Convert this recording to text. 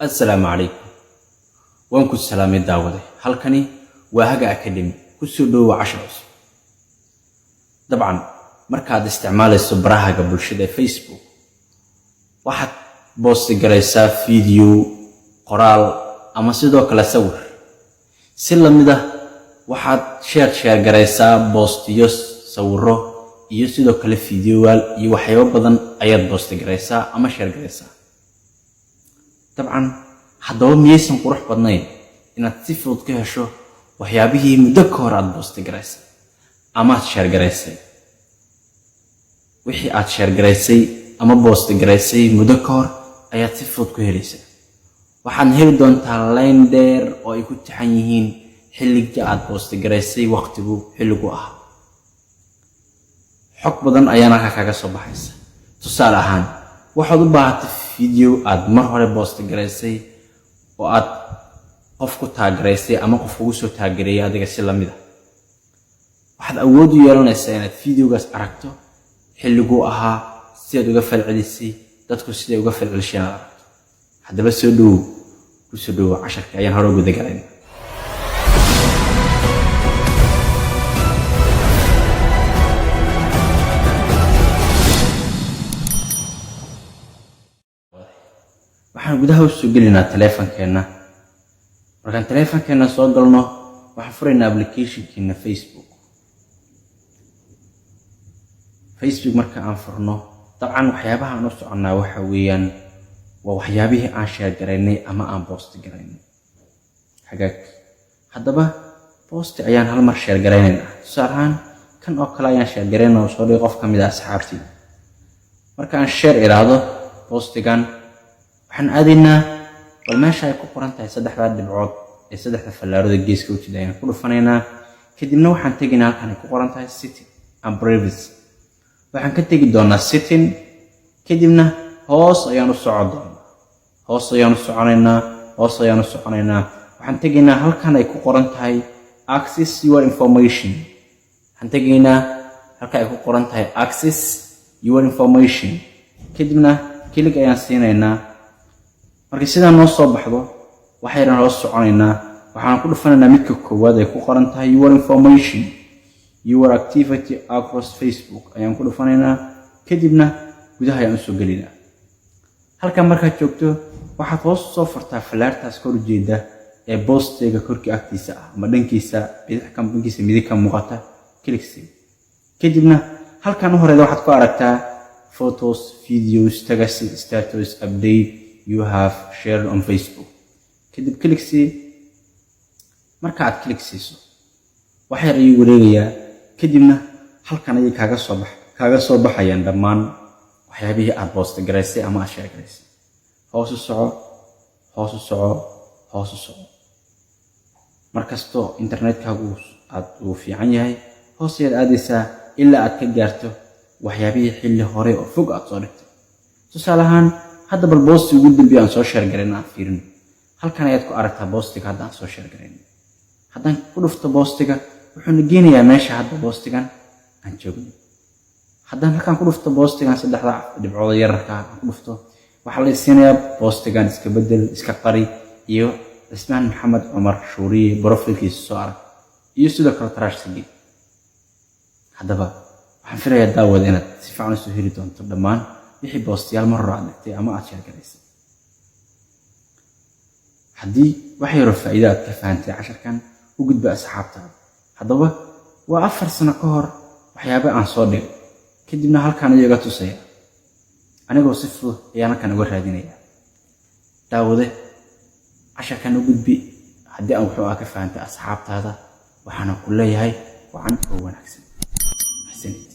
Assalaamu calaykum, waan ku salaamay daawade. Halkani waa Haga Academy. Kusoo dhowowa cashar cusub. Dabcan markaad isticmaalayso barahaga bulshada ee Facebook, waxaad post-i garaysaa video, qoraal ama sidoo kale sawir. Si lamid ah waxaad share garaysaa post-iyo, sawiro iyo sidoo kale fiidiyowaal iyo waxyaabo badan ayaad post-i garaysaa ama share garaysaa dabcan. Haddaba miyaysan qurux badnayn inaad si fudud ka hesho waxyaabihii muddo ka hor aad post-i garaysay ama aad share garaysay? Wixii aad share garaysay ama post-i garaysay muddo ka hor ayaad si fudud ku helaysaa. Waxaadna heli doontaa line dheer oo ay ku taxan yihiin xilligii aad post-i garaysay, waqtigu xilligu ahaa. Xog badan ayaana halkaa kaga soo baxaysa. Tusaale ahaan, waxaad u baahatay video aad mar hore post-i garaysay oo aad qof ku tag garaysay ama qof kugu soo tag gareeyay adiga si lamid ah. Waxaad awood u yeelanaysaa inaad videogaas aragto, xilliguu ahaa, sidaad uga falcelisay, dadku siday uga falcelishay inaad aragto. Haddaba soo dhowow, kusoo dhowow casharka ayaan hore guda galayna. Waxaan gudaha usoo gelinaa taleefankeenna. Markaan taleefankeenna soo galno, waxaan furaynaa applicationkeena Facebook. Facebook marka aan furno, dabcan waxyaabaha aan u soconnaa waxa weeyaan waa waxyaabihii aan share garaynay ama aan post-i garaynay. Hagaag, haddaba post-i ayaan hal mar share garaynaynaa. Tusaale ahaan, kan oo kale ayaan share garaynaa oo soo dhigay qof ka mid ah asxaabtii. Marka aan share iraahdo post-igan, waxaan aadaynaa bal meesha ay ku qoran tahay saddexdaa dhibcood ee saddexda fallaarooda geeska ujeeda ayaan ku dhufanaynaa. Kadibna waxaan tegaynaa halkan ay ku qoran tahay setting and privacy. Waxaan ka tegi doonaa setting, kadibna hoos ayaan u socon doonaa, hoos ayaan u soconaynaa, hoos ayaan u soconaynaa. Waxaan tegaynaa halkan ay ku qoran tahay access your information. Waxaan tegaynaa halka ay ku qoran tahay access your information, kadibna click ayaan siinaynaa. Markii sidaa noo soo baxdo, waxaynan hoos soconaynaa. Waxaan ku dhufanaynaa midka koowaad ay ku qoran tahay your information, your activity across Facebook ayaan ku dhufanaynaa. Kadibna gudaha ayaan usoo gelinaa. Halkan markaad joogto, waxaad hoos soo furtaa fallaartaas kor ujeeda ee post-iga korkii agtiisa ah ama dhankiisa bidix, dhankiisa midig ka muuqata, click sii. Kadibna halkan u horeeda waxaad ku aragtaa photos, videos, tags, status update you have shared on Facebook. Kadib click sii. Marka aad click siiso, wax yar ayuu wareegayaa. Kadibna halkan ayay kaaga soo baxayaan dhammaan waxyaabihii aad post garaysay ama aad share garaysay. Hoos u soco, hoos u soco, hoos u soco. Markastoo internetkaagu aad uu fiican yahay, hoos ayaad aadaysaa ilaa aad ka gaarto waxyaabihii xilli hore oo fog aad soo dhigtay. Tusaale ahaan, hadda bal post-i ugu dambeeya aan soo share garayn aan fiirino. Halkan ayaad ku aragtaa post-iga hadda aan soo share garayn. Haddaan ku dhufto post-iga, wuxuuna geenayaa meesha hadda post-igan aan joogno. Haddaan halkan ku dhufto post-igan, saddexda dhibcooda yararka aan ku dhufto, waxaa la siinayaa post-igan iska bedel, iska qari, iyo Cismaan Maxamed Cumar Shuuriye profile-kiisa soo arag, iyo sidoo kale trash-ka gee. Haddaba waxaan filayaa, daawada, inaad si fiican usoo heli doonto dhammaan wixii post-iyaal mar hore aad dhigtay ama aad share garaysay. Haddii wax yaroo faa'iido aad ka fahantay casharkan, u gudba asxaabtaada. Haddaba waa 4 sano ka hor waxyaaba aan soo dhigay. Kadibna halkaan ayuu iga tusaya, anigoo si fudud ayaan halkaan uga raadinaya. Daawade, casharkan u gudbi haddii aan wuxuu ah ka fahantay asxaabtaada. Waxaana ku leeyahay wacan oo wanaagsan. Maxsanid.